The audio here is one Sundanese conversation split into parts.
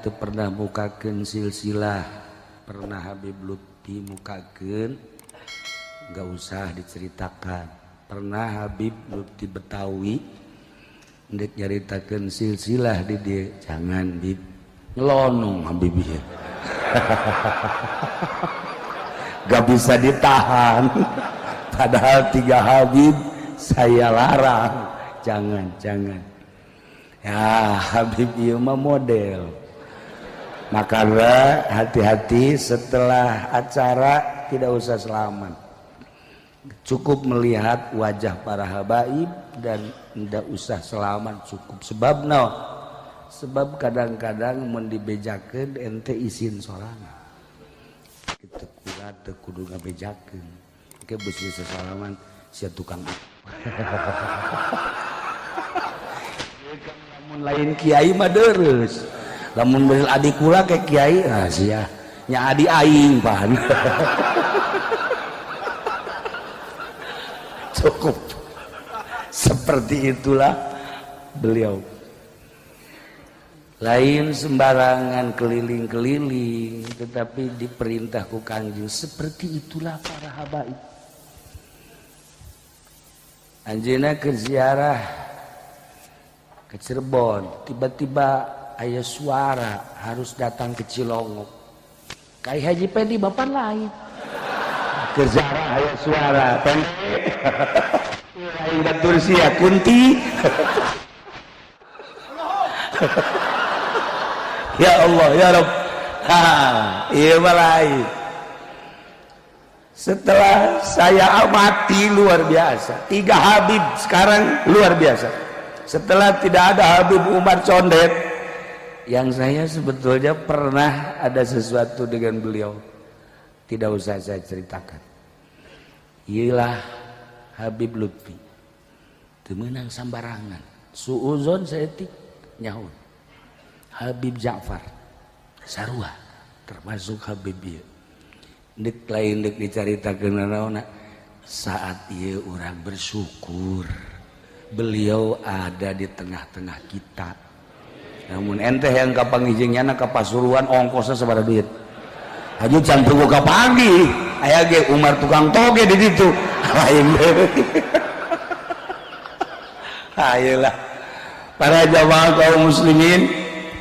teu pernah mukakeun silsilah, pernah Habib Lutfi mukakeun, nggak usah diceritakan. Pernah Habib Lutfi Betawi ndek nyaritakeun silsilah di dia, jangan Bib, ngelonong Habib ya. Gak bisa ditahan. Padahal 3 Habib saya larang, jangan, jangan. Ya Habib ieu mah model. Makanya hati-hati setelah acara tidak usah selamat. Cukup melihat wajah para habaib dan tidak usah selamat, cukup. Sebab no, sebab kadang-kadang mun dibejakeun ente izin sorangan. Kitu kula teu kudu ngabejakeun. Engke beusi sesalaman sia tukang. Lamun lain kiai mah dereus. Lamun beul adik kula ke kiai, ah sia nya adi aing pan. Cukup seperti itulah beliau. Lain sembarangan keliling-keliling, tetapi diperintah ku Kangjeng. Seperti itulah para habaib. Anjeunna ke ziarah ke Cirebon, tiba-tiba aya suara harus datang ke Cilongok. Kai Haji Pendi bapak lain. Ke ziarah aya suara Pendi. Lain batur sia Kunti. Ya Allah ya Rabb. Ha, ieu mah lain. Setelah saya amati luar biasa. 3 Habib sekarang luar biasa. Setelah tidak ada Habib Umar Condet, yang saya sebetulnya pernah ada sesuatu dengan beliau, tidak usah saya ceritakan. Iyalah Habib Lutfi, teu meunang sambarangan. Suuzon saeutik nyaho. Habib Ja'far sarua termasuk Habib ieu. Dek lain dek dicaritakeun naonna, saat ieu urang bersyukur beliau ada di tengah-tengah kita. Namun ente yang kapangijingnya ka Pasuruan ongkosnya sabaraha duit. Haji can tunggu ka pagi, aya ge Umar tukang toge di ditu. Lain deui. Ayolah para jamaah kaum muslimin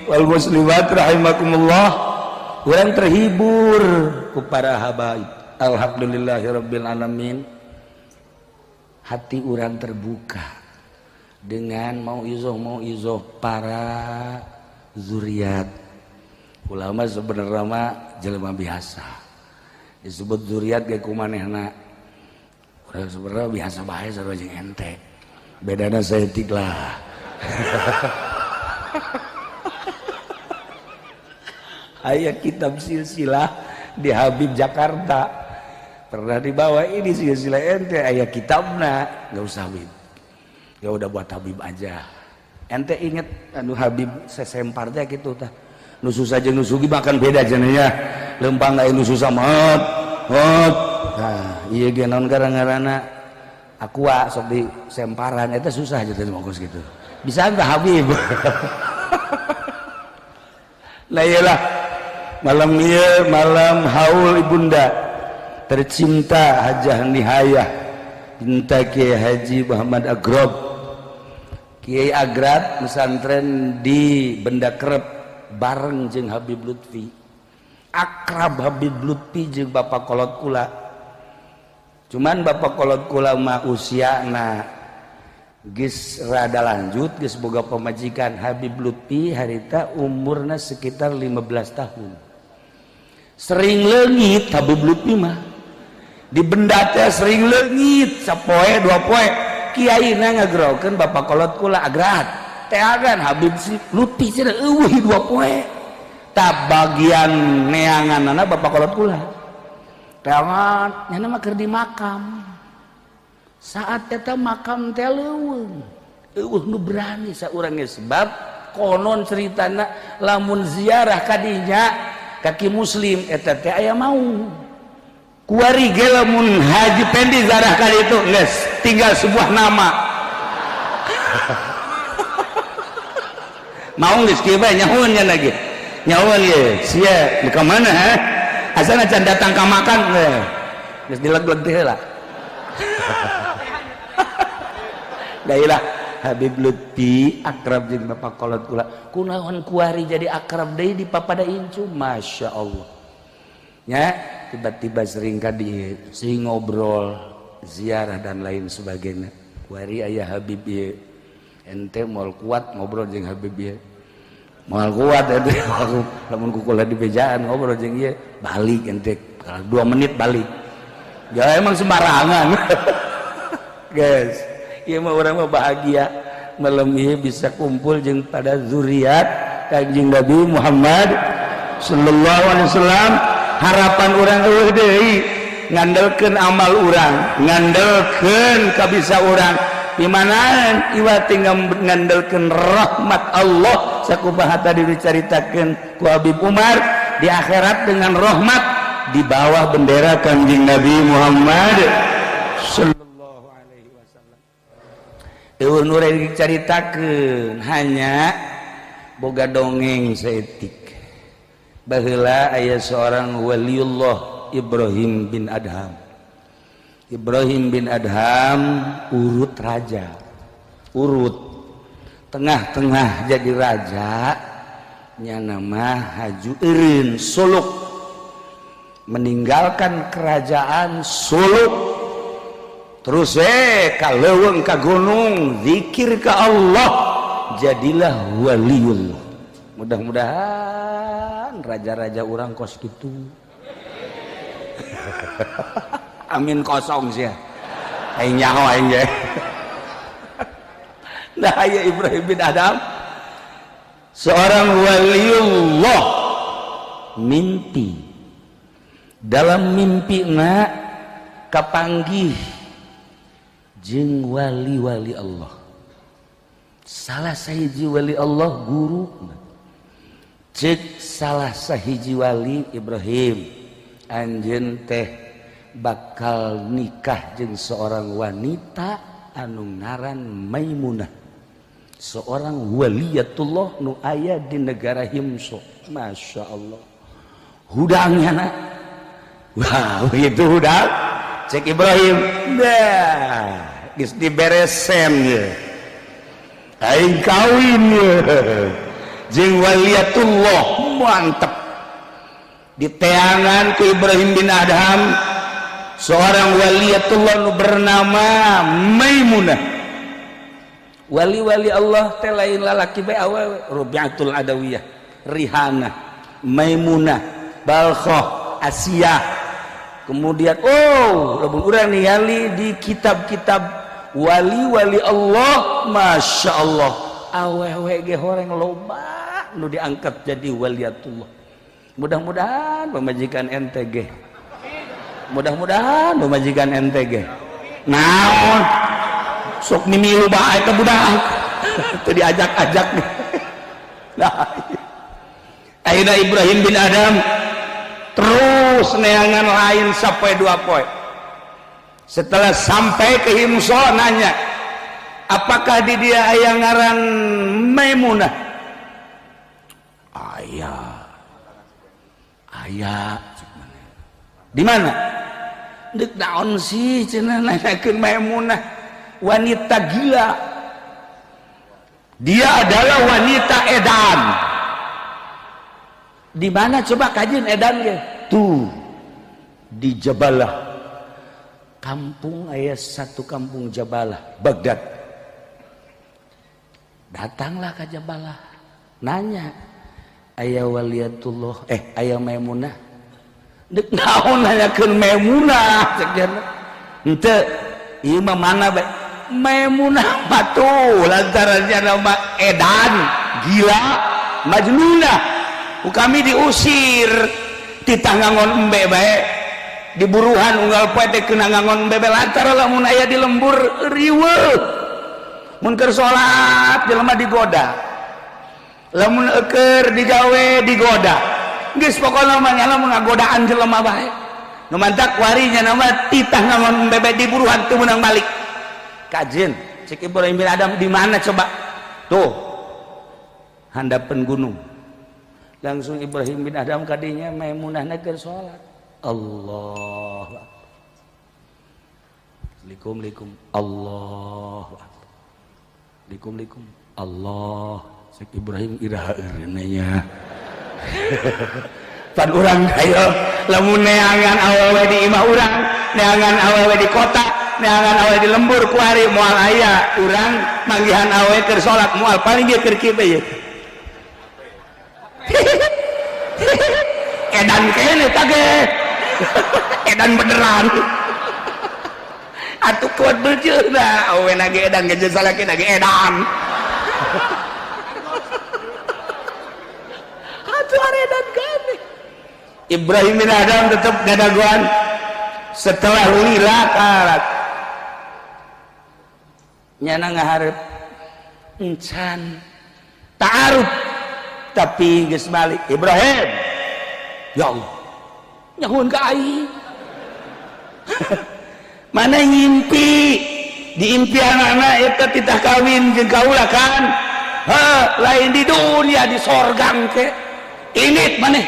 wal muslimat rahimakumullah, urang terhibur ku para habaib. Alhamdulillahirabbil alamin. Hati urang terbuka dengan mau izoh para zuriat. Ulama sebenarnya mah jelema biasa. Disebut zuriat ge kumanehna. Urang sebenarnya biasa bae sarua jeung ente. Bedana saeutik lah. Aya kitab silsilah di Habib Jakarta. Pernah dibawa ini silsilah ente aya kitabna, enggak usah Habib. Ya udah buat Habib aja. Ente inget anu Habib sesempar teh kitu tah. Nu susah jeung nu sugih makan beda cenah. Lempang aya nu susah mah. Hot. Nah, ieu ge naon gara-garana aqua sok di semparan eta susah aja teh mongkos gitu. Bisa enggak Habib? Lah iyalah malam ieu malam haul ibunda tercinta Hajah Nihayah binta Kiai Haji Muhammad Agrob. Kiai Agrab pesantren di Benda Kerep bareng jeung Habib Lutfi. Akrab Habib Lutfi jeung Bapak Kolot Kula. Cuman Bapak Kolot Kula mah usiana geus rada lanjut, geus boga pamajikan. Habib Lutfi harita umurna sekitar 15 tahun. Sering leungit Habib Lutfi mah. Di benda teh sering leungit sapoe dua poe. Kiai na ngagerokeun Bapak Kolot Kula agrat. Teagan Habib si Lutfi cenah eueuh dua poe. Tah bagian neanganana Bapak Kolot Kula. Teangan nya mah keur di makam. Saat eta makam teh leuweung. Eueuh nu berani saurang ge sebab konon ceritana lamun ziarah kadinya kaki muslim eta teh aya mau. Kuari ge lamun Haji Pendi ziarah ka ditu geus tinggal sebuah nama. Mau geus kieu bae nyahoeun nya lagi. Nyawa ye, sia di mana ha? Asana can datang ka makan we. Geus dileg-leg teh heula. Dailah Habib Lutfi akrab jeung bapak kolot kula. Kunaon kuari jadi akrab deui di papada incu, Masya Allah. Ya, tiba-tiba sering ka dieu, sering ngobrol, ziarah dan lain sebagainya. Kuari aya Habib ieu. Ente moal kuat ngobrol jeung Habib ieu. Moal kuat ente lamun ku kula di bejaan ngobrol jeung ieu, balik ente 2 menit balik. Ya emang sembarangan. Guys, ieu mah urang mah bahagia malam ieu bisa kumpul jeung pada zuriat Kanjeng Nabi Muhammad sallallahu alaihi wasallam. Harapan urang eueuh deui ngandelkeun amal urang, ngandelkeun kabisa urang. Di mana iwa tinggal ngandelkeun rahmat Allah sakumaha tadi dicaritakeun ku Habib Umar di akhirat dengan rahmat di bawah bendera Kanjeng Nabi Muhammad sallallahu alaihi wasallam. Eueuh nu dicaritakeun hanya boga dongeng saeutik. Baheula aya seorang waliullah Ibrahim bin Adham. Ibrahim bin Adham urut raja, urut tengah-tengah jadi raja, nya nama Haju Eureun Suluk, meninggalkan kerajaan Suluk, terus ka leuweung ka gunung zikir ke Allah, jadilah waliullah. Mudah-mudahan raja-raja urang kos kitu. Amin kosong sih ya. Aing nyaho aing ge. Nah, aya Ibrahim bin Adam seorang waliullah mimpi. Dalam mimpina kapanggih jeung wali-wali Allah. Salah sahiji wali Allah guru. Cek salah sahiji wali Ibrahim anjeun teh bakal nikah jeung seorang wanita anu ngaran Maimunah, seorang waliyatullah nu aya di negara Himso. Masya Allah hudangnya nak, wah begitu hudang. Cek Ibrahim dah geus diberesen ye aing kawin ye jeung waliyatullah. Mantep diteangan ke Ibrahim bin Adham seorang waliyatullah nu bernama Maimunah. Wali-wali Allah teh lain lalaki bae awewe, Rubi'atul Adawiyah, Rihanah, Maimunah, Balkhoh, Asiyah. Kemudian oh lamun urang ningali di kitab-kitab wali-wali Allah, Masya Allah awewe ge horeng loba nu diangkat jadi waliyatullah. Mudah-mudahan pemajikan NTG, mudah-mudahan pemajikan NTG naon sok mimilu bae ka budak teu diajak-ajak nih. Nah, ayeuna Ibrahim bin Adam terus neangan lain sampai 2 poe. Setelah sampai ke Himso nanya, apakah di dia aya ngaran Maimunah? Aya. Aya. Di mana? Dek naon sih cenah nanyakeun Maimunah, wanita gila. Dia adalah wanita edan. Di mana coba kajian edan ge? Tuh di Jabalah. Kampung aya satu kampung Jabalah, Baghdad. Datanglah ke Jabalah, nanya, aya waliyatullah, aya Maimunah. Dek naon nanyakeun Maimunah cek dia. Henteu, ieu mah mana bae? Maimunah batu lantaran dia nama edan, gila, majnunah. Ku kami diusir titah ngangon embe bae. Diburuhan unggal poe teh kena ngangon embe bae lantaran lamun aya di lembur riweuh. Mun keur salat jelema digoda. Lamun eukeur digawe digoda. Geus pokona mah nya lamun ngagodaan jelema bae. Nu mantak wari nya nama titah ngangon embe bae diburuhan teu meunang balik. Kajen cek Ibrahim bin Adam di mana coba? Tuh. Handapeun gunung. Langsung Ibrahim bin Adham kadinya, Maimunah keur salat. Allah. Likum likum Allah. Likum likum Allah. Cek Ibrahim, iraha nya pan urang ayo lamun neangan awewe di imah urang, neangan awewe di kota, neangan awewe di lembur kuari, moal aya urang manggihan awewe keur salat, moal. Paling dia keur kieu ye, edan kene tage, edan beneran atuh, kuat bejeuna awewe nage edan ge, salaki nage edan atuh, edan kene. Ibrahim bin Adham tetap gadaguan. Setelah lila karat nyana ngaharep encan ta'aruf, tapi geus balik Ibrahim, ya Allah, nyahun ka aing mana ngimpi di impian anak eta titah kawin jeung kaula kan. Ha, lain di dunia, di sorga ke ini maneh,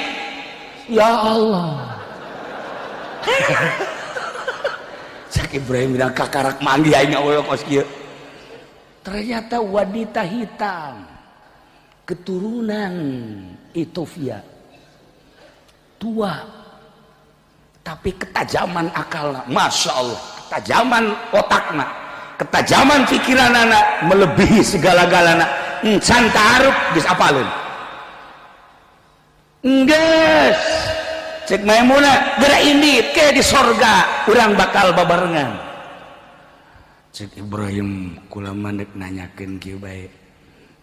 ya Allah. Cek Ibrahim bilang, kakarak mandi aing Allah kos kieu. Ternyata wanita hitam keturunan Ethiopia, tua, tapi ketajaman akal masya Allah, ketajaman otakna, ketajaman pikiran anak melebihi segala-galana. Encan taaruf geus apaleun. Geus cek Maimunah, geura indit ke di sorga urang bakal babarengan. Cek Ibrahim, kula mandek nanyakeun kieu bae,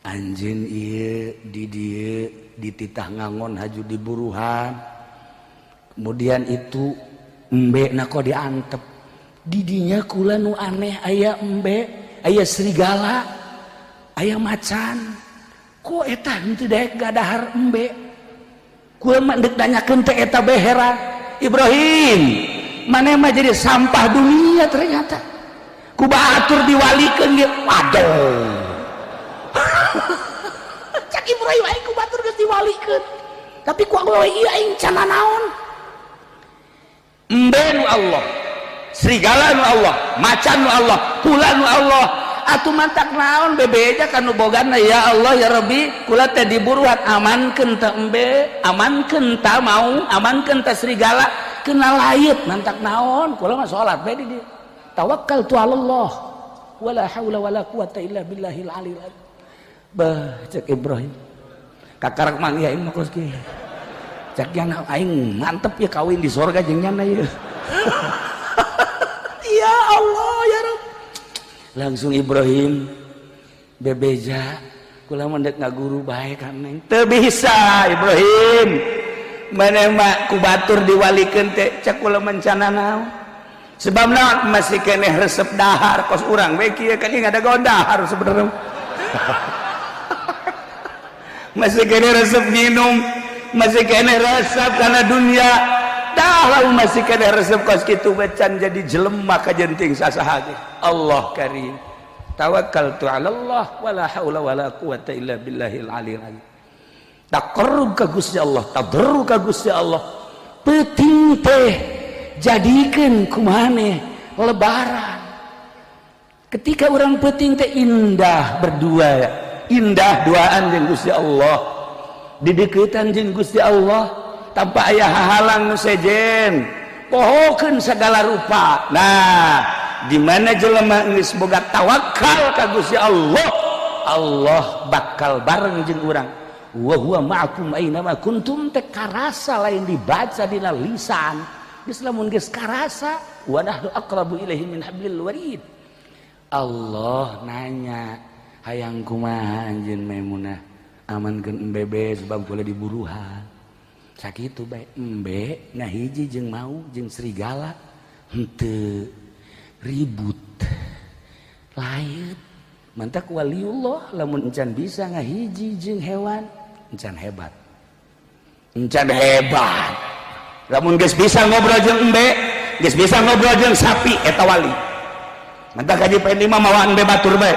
anjeun ieu di dieu dititah ngangon haju di buruhan, kemudian itu embe na kok diantep didinya, kula nu aneh aya embe, aya serigala, aya macan, kok eta henteu daek gadahar embe? Kula mah deuk nanyakeun teh eta bae, heran. Ibrahim, maneh mah jadi sampah dunia ternyata, ku batur diwalikeun ge. Waduh, cak Ibrahim, aing ku batur geus diwalikeun, tapi ku awewe ieu aing can naon. Embe nu Allah, serigala nu Allah, macan nu Allah, kula nu Allah, atuh mantak naon bebeja kanu bogana? Ya Allah, ya Rabbi, kula teh diburuhan, amankeun teh embe, amankeun ta mau, amankeun ta serigala, kena layut, mantak naon kula mah salat bae di dieu. Tawakkaltu 'alallah, wala haula wala quwata illa billahil aliyil azim. Bah, cek Ibrahim, kakarak manggih aing mah kos kieu. Cek nyana, aing mantep ya kawin di sorga jeung nyana ya. Ya Allah, ya Rabb. Langsung Ibrahim bebeja, kula mah dek ngaguru bae ka neng, teu bisa. Ibrahim, maneh mah ku batur diwalikeun teh, cek kula mencana naon, sebab naon masih keneh resep dahar kos urang we kieu kan, ada dahar sebenarnya, masih keneh resep minum, masih keneh resep karena dunia dah lalu, masih keneh resep kos kitu becan jadi jelema kajenting sasaha ge. Allah karim. Tawakkaltu 'ala Allah, wala haula wala quwata illa billahil aliyil azim. Taqarrub ka Gusti Allah, tadarru ka Gusti Allah. Peuting teh jadikeun kumaneh lebaran, ketika orang peuting teh indah berdua, indah duaan jeung Gusti Allah, dideketan jeung Gusti Allah tanpa aya hahalang nu sejen, pohokeun segala rupa. Nah, di mana jelema geus boga tawakal ka Gusti Allah, Allah bakal bareng jeung urang. Wa huwa ma'akum aina ma kuntum teh karasa, lain dibaca dina lisan. Geus lamun geus karasa, wa nahnu aqrabu ilaihi min hablil warid. Allah nanya, hayang kumaha anjeun Maimunah? Amankeun embe sebab boleh diburuhan, sakitu bae. Embe nah hiji jeung mau jeung serigala henteu ribut lain. Mantak waliullah lamun encan bisa ngahiji jeung hewan, encan hebat, encan hebat. Lamun geus bisa ngobrol jeung embe, geus bisa ngobrol jeung sapi, eta wali. Mantak kaji P5 mawa embe batur bae,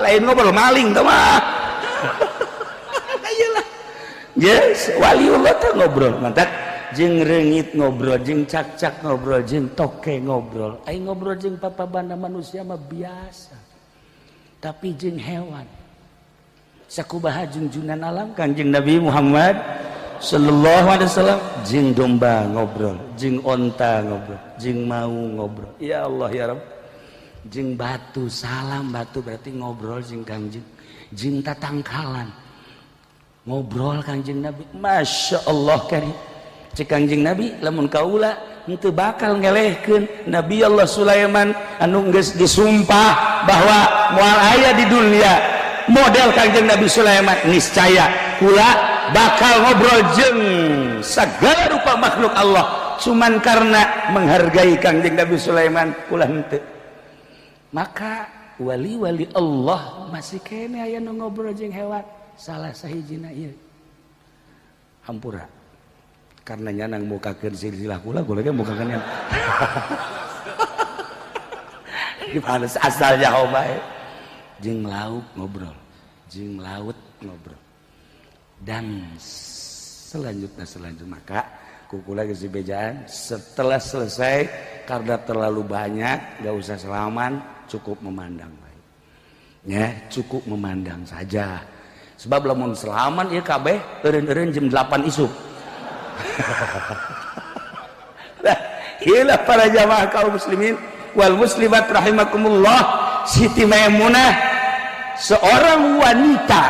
lain ngobrol, maling teh mah. Yes, waliullah teh ngobrol mantap jeung reungit ngobrol, jeung cakcak ngobrol, jeung toke ngobrol. Aing ngobrol jeung papa banda manusia mah biasa, tapi jeung hewan sakubaha junjunan alam Kanjeng Nabi Muhammad sallallahu alaihi wasallam jeung domba ngobrol, jeung onta ngobrol, jeung mau ngobrol. Ya Allah ya Rabb, jeung batu salam batu berarti ngobrol jeung Kanjeng, jeung tatangkalan ngobrol Kanjeng Nabi. Masya Allah karim. Cek Kanjeng Nabi lamun kaula henteu bakal ngelehkeun Nabi Allah Sulaiman anu geus disumpah bahwa moal aya di dunia model Kanjeng Nabi Sulaiman, niscaya kula bakal ngobrol jeung segala rupa makhluk Allah cuman karena menghargai Kanjeng Nabi Sulaiman kula henteu. Maka wali-wali Allah masih kene aya nu ngobrol jeung hewan. Salah sahijina ieu hampura karena nyanang mukakeun silsilah kula, kula ge mukakeun yang gimana asalnya bae jeung lauk ngobrol, jeung laut ngobrol, dan selanjutnya selanjutnya. Maka kukula geus bejaan setelah selesai karena terlalu banyak gak usah selaman, cukup memandang baik ya, cukup memandang saja. Sebab lamun selaman ieu kabeh eureun-eureun jam 8 isuk. Nah, iyalah para jamaah kaum muslimin wal muslimat rahimakumullah, Siti Maimunah seorang wanita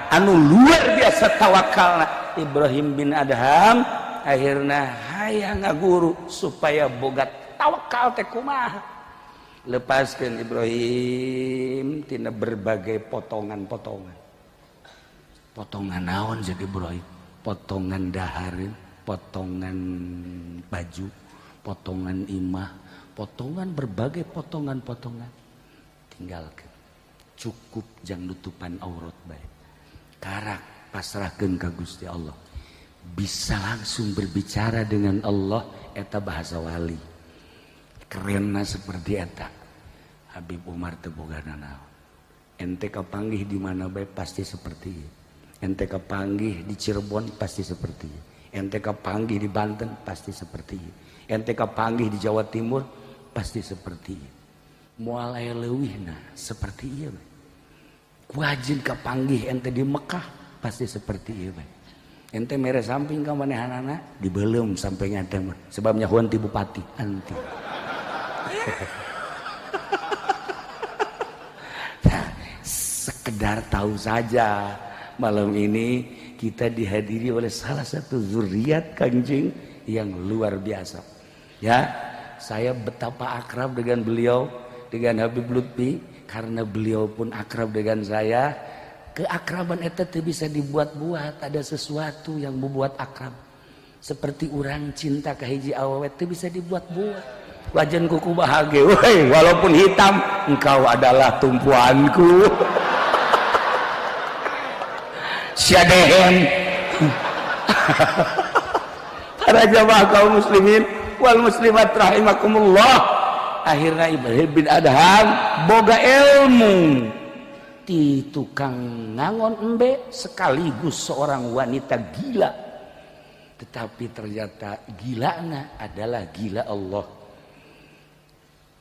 anu luar biasa tawakalna. Ibrahim bin Adham akhirna hayang ngaguru supaya boga tawakal teh kumaha. Lepaskan Ibrahim tina berbagai potongan-potongan. Potongan naon jadi Ibrahim? Potongan dahareun, potongan baju, potongan imah, potongan berbagai potongan-potongan. Tinggalkan. Cukup jang nutupan aurat bae. Karak pasrahkeun ka Gusti Allah. Bisa langsung berbicara dengan Allah eta bahasa wali. Kerenna seperti eta. Habib Umar teu boga nanaon. Ente kapanggih di mana bae pasti seperti ieu. Ente kapanggih di Cirebon pasti seperti ieu. Ente kapanggih di Banten pasti seperti ieu. Ente kapanggih di Jawa Timur pasti seperti ieu. Moal aya leuwihna seperti ieu bae. Wajib kapanggih ente di Mekah pasti seperti ieu bae. Ente mere samping ka manehanana dibeuleum sampai ente mah sebab nyahoan ti bupati anti. Nah, sekedar tahu saja malam ini kita dihadiri oleh salah satu zuriat Kanjeng yang luar biasa. Ya, saya betapa akrab dengan beliau, dengan Habib Lutfi, karena beliau pun akrab dengan saya. Keakraban eta teu bisa dibuat-buat, ada sesuatu yang membuat akrab. Seperti orang cinta ka hiji awewe teu bisa dibuat-buat. Wajan kuku bahagia, woi, walaupun hitam, engkau adalah tumpuanku. Syadehen. Para jamaah kaum muslimin wal muslimat rahimakumullah. Akhirnya Ibrahim bin Adham boga ilmu ti tukang ngangon embe sekaligus seorang wanita gila, tetapi ternyata gilana adalah gila Allah.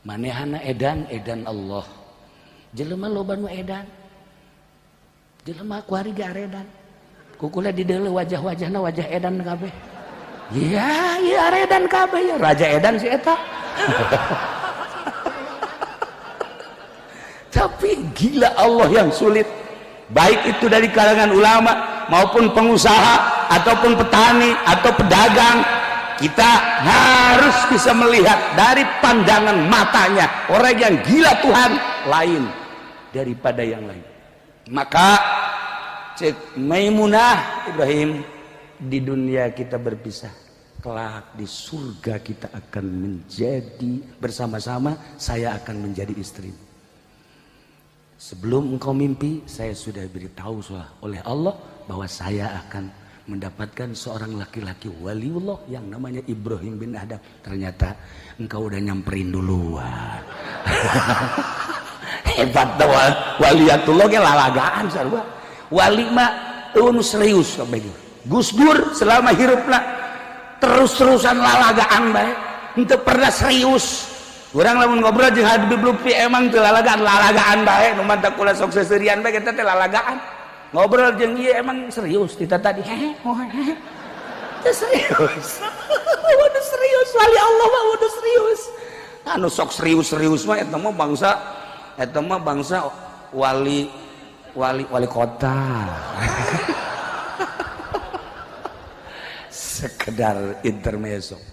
Manehana edan edan Allah. Jelema loba nu edan, jelema kuari ge aredan, kukula di deuleu wajah-wajahna wajah edan kabeh. Iya, iya aredan kabeh ya, raja edan si eta. Tapi gila Allah yang sulit, baik itu dari kalangan ulama maupun pengusaha ataupun petani atau pedagang, kita harus bisa melihat dari pandangan matanya orang yang gila Tuhan lain daripada yang lain. Maka cek Maimunah Ibrahim, di dunia kita berpisah, kelak di surga kita akan menjadi bersama-sama, saya akan menjadi istri. Sebelum engkau mimpi, saya sudah beritahu oleh Allah bahwa saya akan mendapatkan seorang laki-laki waliullah yang namanya Ibrahim bin Adham. Ternyata engkau udah nyamperin duluan. Hebat tuh waliyatullah ge lalagaan sarua. Wali mah eueuh serius kabeh. Gus Dur selama hirupna terus-terusan lalagaan bae, henteu pernah serius. Urang lamun ngobrol jeung Habib Lutfi emang teu lalagaan, lalagaan bae. Nu mantak kula sok seserian bae kita teh lalagaan. Ngobrol jeung ieu emang serius kita tadi, hehe hehe. Teu serius. Waduh serius, wali Allah mah waduh serius. Anu sok serius-serius mah eta mah bangsa, eta mah bangsa wali wali wali kota. Sekedar intermezzo.